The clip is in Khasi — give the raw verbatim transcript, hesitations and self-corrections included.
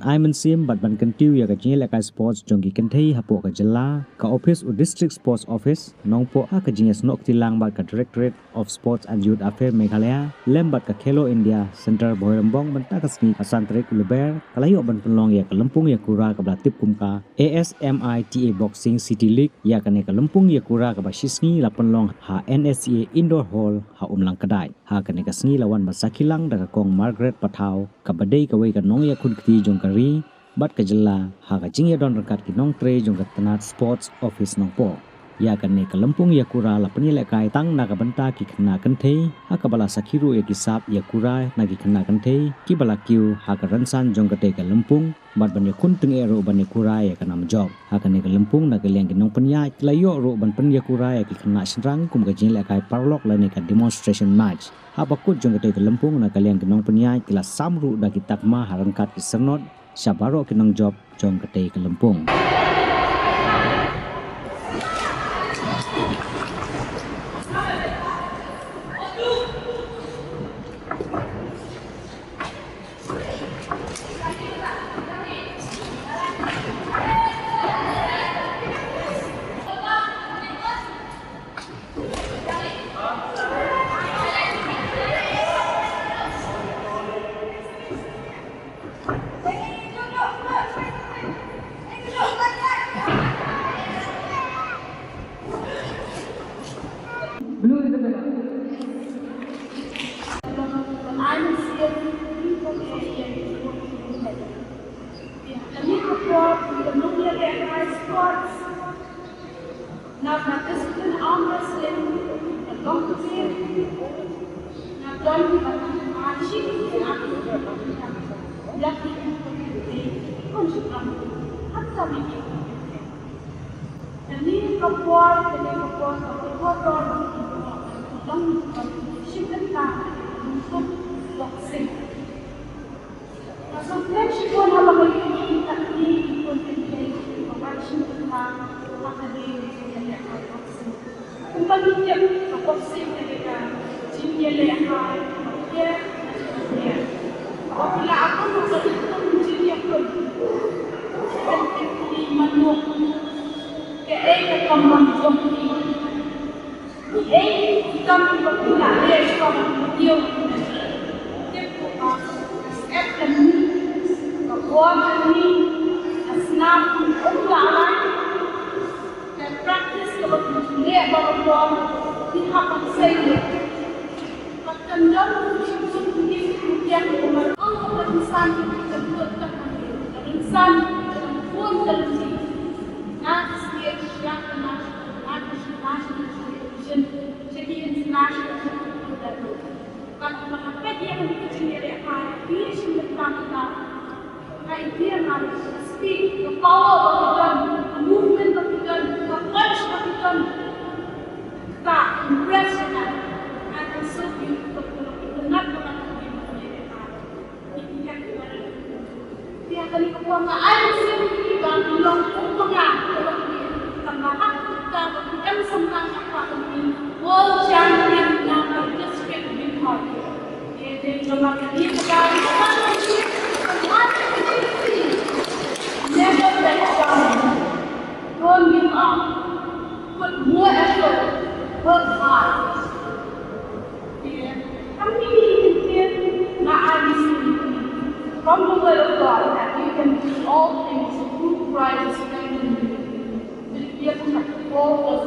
Ai mynsiem bad ban kyntiew ïa ka jingïalehkai sports jong ki kynthei hapoh ka jylla, ka ophis u District Sports Office Nongpoh ha ka jingïasnoh kti lang bad ka Directorate of Sports and Youth Affairs Meghalaya lem bad ka Khelo India Centre Bhoirymbong mynta ka sngi ka san tarik u Lber ka la ïoh ban pynlong ïa ka lympung ïakura kaba la tip kum ka A S M I T A Boxing City League. Ïa kane ka lympung ïakura kaba shisngi la pynlong ha N S C A Indoor Hall ha Umlang Kdai. Ha kane ka sngi la wan ban sakhi lang da ka Kong Margaret Pathaw kaba dei kawei ka nongïakhun kti jong ka ri bad ka jylla ha ka jingïadon ryngkat ki nongtrei jong ka tnat Sports Office Nongpoh. Ïa kane ka lympung ïakura la pynïalehkai tang na ka bynta ki khynnah kynthei ha kaba la sakhi ruh ïa ki sap ïakura na ki khynnah kynthei kiba la kiew ha ka rynsan jong katei ka lympung bad ban ïakhun tyngeh ruh ban ïakura ïa ka nam jop. Ha kane ka lympung na ka liang ki nongpynïaid ki la ïoh ruh ban pynïakura ïa ki khynnah shynrang kum ka jingïalehkai paralok lane ka demonstration match. Haba kut jong katei ka lympung na ka liang ki nongpynïaid ki la sam ruh da ki takma ha ryngkat ki syrnod sha baroh ki nongjop jong katei ka lympung. World champion number district in hockey. Never back down. Don't give up. Put more effort. Work hard. From the word of God, that you can do all things through Christ who strengthens you. Philippians chapter four, verse